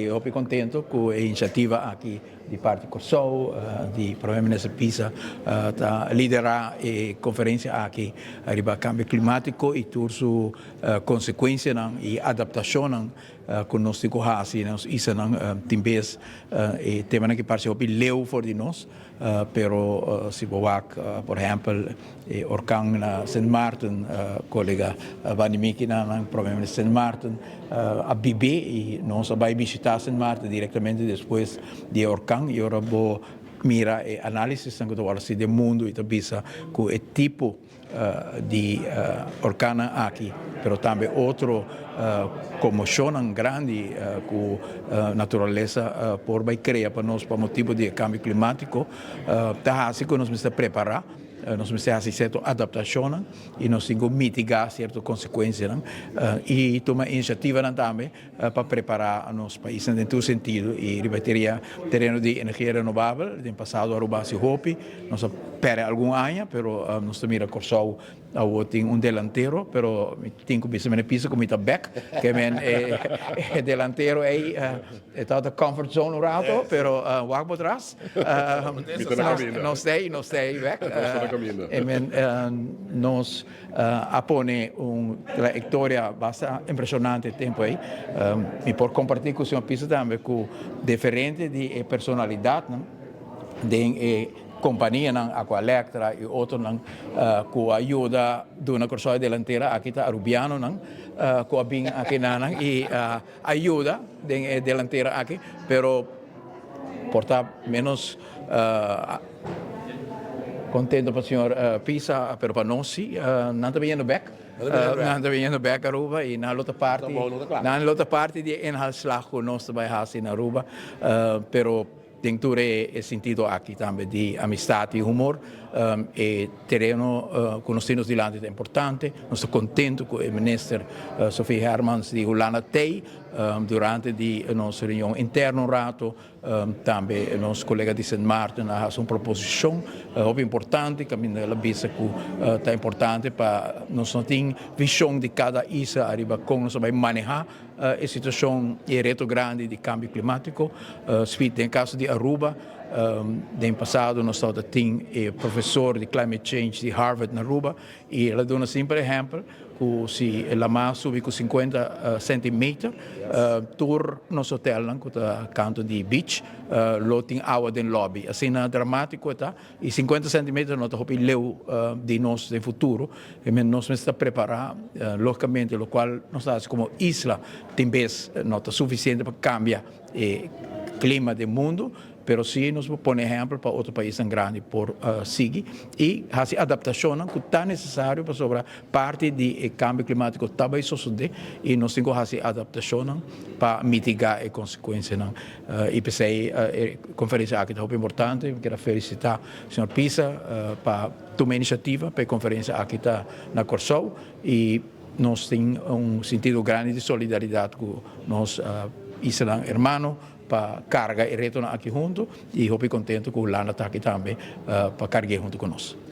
Hopi contento cu e iniciativa aki di parti Corsou, di Prome Minister Pisa ta lidera e conferencia aki riba cambio climatico y tur su consecuencianan y adaptacionnan cu nos tin cu haci na nos islanan. Tin bes e temanan aki parce hopi leu for di nos, Pero si bo wak por ehempel e orkan na Sint Maarten, kolega Vanny Miki na nan prome minister Sint Maarten a bibe i nos a bai bishita Sint Maarten direktamente despues di e orkan i ora bo mira e analisisnan ku ta wòrdu hasi den mundu i ta bisa ku e tipo di orkannan aki, pero tambe otro konmoshonnan grandi ku naturalesa por bai krea pa nos pa motibu di e kambio klimátiko, ta hasi ku nos mester prepará, nos mester hasi sierto adaptashonnan i nos tin ku mitigá sierto konsekuensianan i tuma inisiativanan tambe pa prepará nos paisnan den tur sentido i riba e tereno di energia renobabel. Den pasado Aruba hasi hopi, nos a pèrdè algun aña, pero nos ta mira Kòrsou awor tin un delantero, pero mi tin ku bisa mi na pisa ku mi ta bèk, ke men e delantero ei e tabata comfort zone un rato, pero wak bo tras, nos ta ei, nos ta ei bèk, e men nos. A pone un trayectoria basta impresionante e tempo ey. Mi por comparti cu señor Pisa tambe cu diferente di e personalidadnan den e companianan Aqualectra y otronan cu a yuda duna Corsou e delantera aki ta Arubianonan cu a bin aki nanan y a yuda den e delantera aki pero por ta menos Contento pa señor Pisa, pero pa nos si, nan ta biniendo bek, nan ta biniendo bek Aruba y nan lo ta parti, nan lo ta parti di e inhaalslag cu nos ta bay haci na Aruba, pero den tur e sentido aki tambe di amistad y humor, e tereno cu nos tin nos dilanti ta importante, nos ta contento cu e minister Sophie Hermans di Hulanda tey durante di nos reunion interno un rato. Tambe nos kolega di Sint Maarten a hasi un proposishon hopi importante kaminda el a bisa ku ta importante pa nos no tin vishon di kada isla ariba kon nos a bai manehá e situashon i e reto grandi di kambio klimátiko. Spi den kaso di Aruba den pasado nos tabata tin e profesor di climate change di Harvard na Aruba i el a duna simpel ehèmpel Ku si e lamá subi ku 50 sentimeter, tur nos hotelnan ku ta kantu di beach lo tin awa den lobby. Asina dramátiko e ta i 50 sentimeter no ta hopi leu di nos den futuro. Nos mester ta prepará, lógikamente lokual nos ta hasi komo isla tin bes no ta sufisiente pa kambia e klima den mundu. Pero si nos por pone ehempel pa otro paisnan grandi por sigui y haci adaptacionnan cu ta necesario pasobra parti di e cambio climatico ta bay sosode y nos tin cu haci adaptacionnan pa mitiga e consecuencianan. Y p'esey e conferencia aki ta hopi importante. Mi kier a felicita señor Pisa pa tuma e iniciativa pa e conferencia aki ta na Corsou y nos tin un sentido grandi di solidaridad cu nos islanan hermano. Pa carga e retonan aki hunto y hopi contento cu Hulanda ta aki tambe pa cargu'e hunto cu nos.